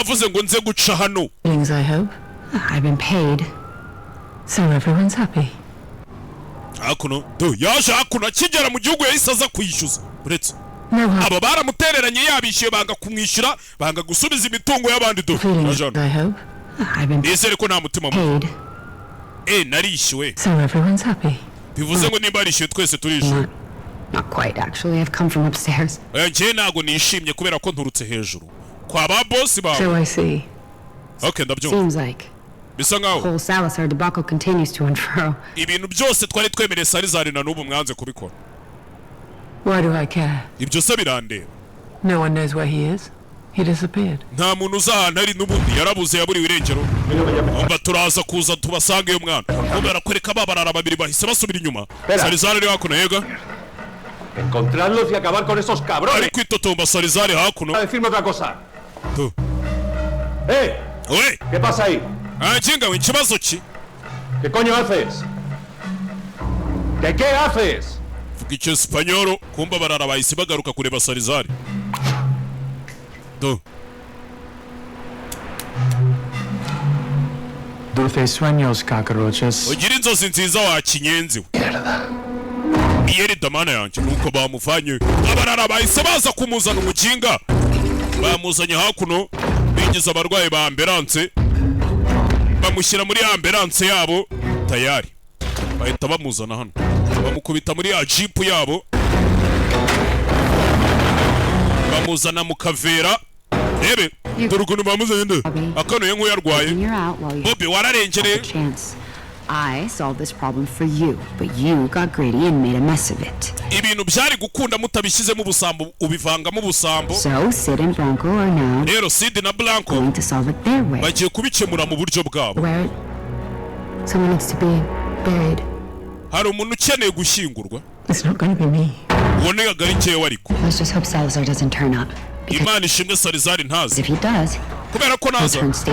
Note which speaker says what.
Speaker 1: Navuze ngo nze guca hano.
Speaker 2: Feelings, I hope.
Speaker 3: I've been paid.
Speaker 2: So everyone's happy.
Speaker 1: Hakuno do yaje hakuno, akigera mu gihugu yahise aza kwishyuza uretse
Speaker 2: No hard
Speaker 1: aba baramutereranye, yabishyuye banga kumwishyura, banga gusubiza imitungo y'abandi do.
Speaker 2: feelings,
Speaker 1: Yaje hano.
Speaker 2: I hope.
Speaker 3: I've been
Speaker 1: Nizere ko nta mutima mubi.
Speaker 3: paid.
Speaker 1: Narishyuwe.
Speaker 2: So everyone's happy.
Speaker 1: Bivuze ngo nimba yarishyuwe twese turishyuwe.
Speaker 3: Not quite, actually. I've come from upstairs.
Speaker 1: Oya, njyewe ntabwo nishimye kubera ko nturutse hejuru kwa ba bosi bawe.
Speaker 2: So I see.
Speaker 1: Okay, ndabyumva.
Speaker 3: Seems like
Speaker 1: Bisa nkaho
Speaker 3: whole Salazar debacle continues to unfurl.
Speaker 1: ibintu byose twari twemereye Salazar na n'ubu mwanze kubikora.
Speaker 2: Why do I care?
Speaker 1: Ibyo se birandeba?
Speaker 2: No one knows where he is. He disappeared.
Speaker 1: Nta muntu uzi ahantu ari, n'ubundi yarabuze, yaburiwe irengero. Umva, turaza kuza tubasange mwana. Umva, barakwereka ba barara babiri bahise basubira inyuma. Salazar ari hakuno yega.
Speaker 4: Encontrarlos y acabar con esos cabrones.
Speaker 1: Ari kwitotomba Salazar hakuno.
Speaker 4: A decirme otra cosa.
Speaker 1: Tu.
Speaker 4: ¡Eh!
Speaker 1: We.
Speaker 4: ¿Qué pasa ahí?
Speaker 1: Anjinga we, ikibazo ki?
Speaker 4: ¿Qué coño haces? ¿Qué qué haces?
Speaker 1: Vuga icyo Sipanyoro. Kumba barara bahise bagaruka kureba Salazar do.
Speaker 5: Dulces sueños, cockroaches.
Speaker 1: Ugira inzozi nziza wa kinyenzi we. Iyeri damana yanjye. Nuko bamuvanye, abarara bahise baza kumuzana umukinga, bamuzanye hakuno bigize abarwayi ba ambulance, bamushyira muri ambulance yabo tayari, bahita bamuzana hano, bamukubita muri ya jipu yabo, bamuzana mu kavera. Rebe dore ukuntu bamuzanye nde, akanuye nk'uyarwaye.
Speaker 3: You're out while you
Speaker 1: Bobi, wararengereye.
Speaker 3: have a chance. I solved this problem for you, but you got greedy and made a mess of it.
Speaker 1: Ibintu byari gukunda mutabishyizemo ubusambo, ubivangamo ubusambo.
Speaker 3: So Sid and Bronco are now
Speaker 1: Rero Sid na Blanco
Speaker 3: going to solve it their way.
Speaker 1: bagiye kubikemura mu buryo bwabo.
Speaker 3: Where someone needs to be buried.
Speaker 1: Hari umuntu ukeneye gushyingurwa.
Speaker 2: It's not going to be me.
Speaker 1: Uwo ntabwo ari njyewe ariko.
Speaker 3: Let's just hope Salazar doesn't turn up. Because
Speaker 1: Imana ishimwe Salazar ntazi.
Speaker 3: if he does,
Speaker 1: Kubera ko
Speaker 3: he'll
Speaker 1: naza
Speaker 3: turn state